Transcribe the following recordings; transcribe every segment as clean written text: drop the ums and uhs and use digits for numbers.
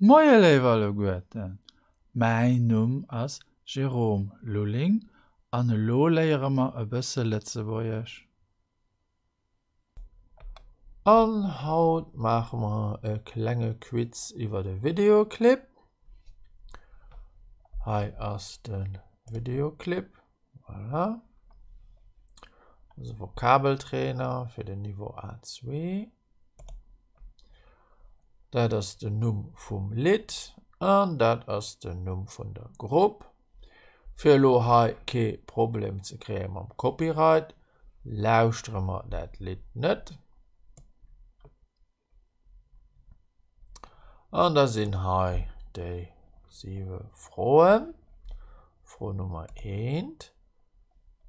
Moie léif alleguerten, mäin Numm ass Jérôme Lulling an elo léiere mer e bësse Lëtzebuergesch. An haut maache mer e klenge Quiz iwwer e Videoclip. Hei ass de Videoclip, voilà. Dat ass e Vokabeltrainer fir den Niveau A2. Dat ass den Numm vum Lidd an dat ass den Numm vun der Grupp. Fir elo hei kee Problem ze kréie mam Copyright, lauschtere mer dat Lidd net. An da sinn hei déi siwe Froen. Fro Nummer eent,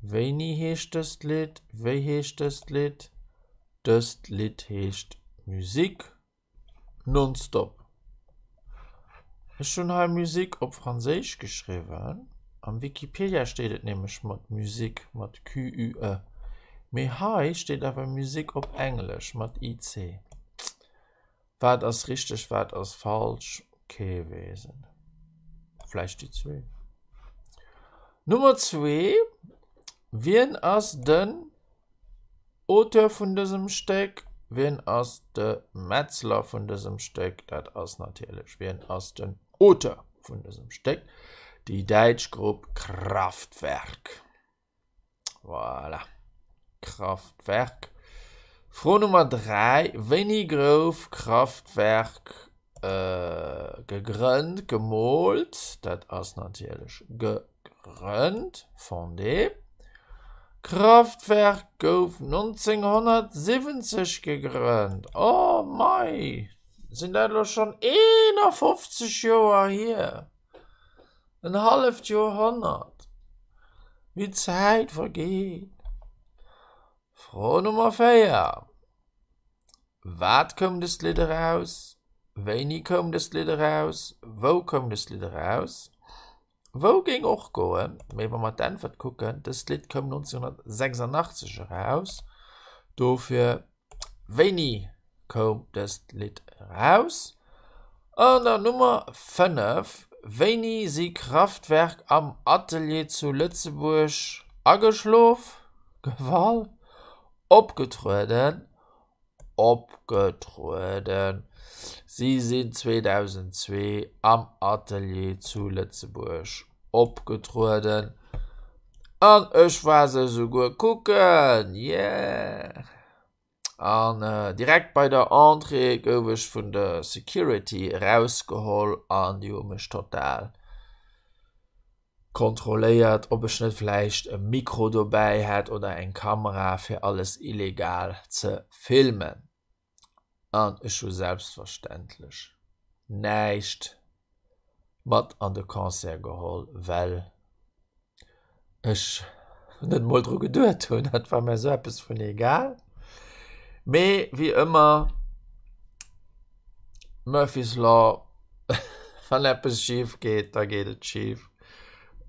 Wéini heescht dëst Lidd? Wéi heescht dëst Lidd? Dëst Lidd heescht Musique non-stop. Ech hunn hei Musique op Franséisch geschriwwen. Am Wikipedia steet et nämlech mat Musique mat QUE. Mee hei steet awer Music op Englesch mat IC. Wat ass richteg, wat ass falsch? Kee weess et. Vläicht déi zwee. Nummer zwee, Wien ass den Auteur vun dësem Stéck? Wien ass de Metzler vun dësem Stéck? Dat ass natierlech, wien ass den Auteur vun dësem Stéck? Déi däitsch Grupp Kraftwerk. Voilà. Kraftwerk. Fro Nummer 3, Wéini gouf Kraftwerk gegrënnt, gemoolt? Dat ass natierlech gegrënnt, fondé. Kraftwerk gouf 1970 gegrënnt. Oh mei, sinn dat elo schonn 51 Joer hier? En halleft Joerhonnert. Wéi d'Zäit vergeet. Fro Nummer 4, Wat koum dëst Lidd eraus? Wéini koum dëst Lidd eraus? Wou koum dëst Lidd eraus? Wou géing och goen, mee wa mer d'Äntwert kucken, dëst Lidd koum 1986 eraus, dofir wéini koum dëst Lidd eraus? An der Nummer 5, Wéini si Kraftwerk am Atelier zu Lëtzebuerg ageschlof, gefall, opgetrueden, opgetrueden? Si sinn 2002 am Atelier zu Lëtzebuerg opgetrueden an ech war se esouguer kucken, yeah! An direkt bei der Entrée gouf ech vun der Security erausgeholl an déi hu mech total kontrolléiert, ob ech net vläicht e Mikro dobäi hätt oder eng Kamera fir alles illegal ze filmen. An ech hu selbstverständlech näischt mat an de Concert geholl, well ech net mol dru geduet hunn. Dat war mir esou eppes vun egal. Mee wéi ëmmer, Murphy's Law, wann eppes schif geet, da geet et schif.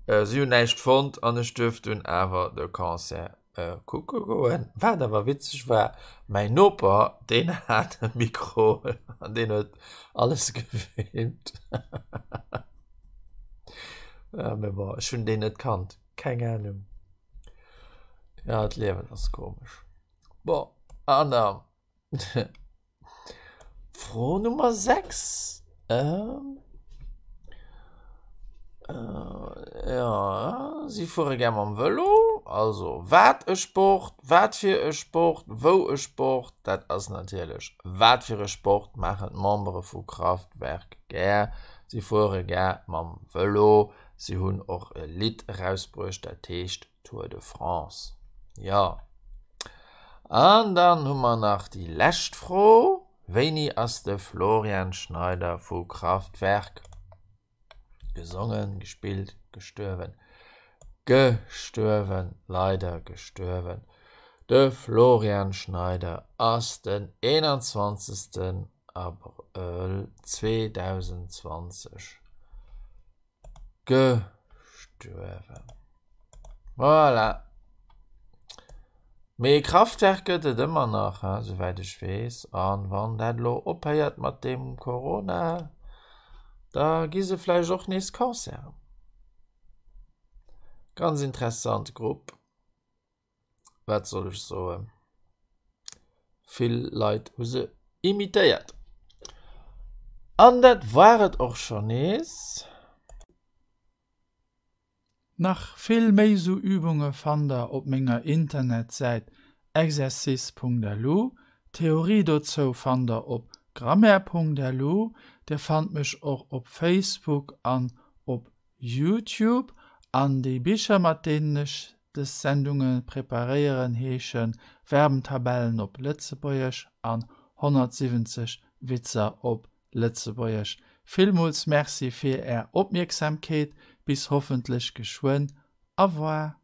Si hunn näischt fonnt an ech duerft dunn awer de Concert kucke goen. Wat awer witzeg war, mäin Noper, deen hat e Mikro an deen huet alles gefilmt. Ja, mee bon, ech hunn deen net kannt, keng Ahnung. Ja, d'Liewen ass komesch. Bon, an da Fro Nummer 6. Ähm, äh, ja, si fuere gär mam Vëlo. Also, wat e Sport, wat fir e Sport, wou e Sport, dat ass natierlech, wat fir e Sport maachen d'Membere vu Kraftwerk gär? Si fuere gär mam Vëlo. Si hunn och e Lidd erausbruecht, dat heescht Tour de France. Jo. An dann hu mer nach déi lescht Fro, Wéini ass de Florian Schneider vu Kraftwerk, gesongen, gespillt, gestuerwen? Gestuerwen, leider gestuerwen. De Florian Schneider ass den 21. Abrëll 2020 Gestuerwen. Voilà. Mee Kraftwerk gëtt et ëmmer nach, hein, souwäit ech weess. An wann dat elo ophéiert mat deem Corona. Da gi se vläicht och nees Concerten. Ganz interessant Grupp. Wat soll ech soen? Vill Leit hu se imitéiert. An dat war et och scho nees. Nach vill méi sou Übunge fannt der op menger Internetsäit exercice.lu. D'Theorie dozou fannt der op grammaire.lu. Dir fannt mech och op Facebook an op Youtube. An déi Bicher mat deenen ech dës Sendunge preparéieren heesche Verbentabellen op Lëtzebuergesch an 170 Witzer op Lëtzebuergesch. Villmools Merci fir Är Opmierksamkeet. Bis hoffentlech geschwënn. Au revoir.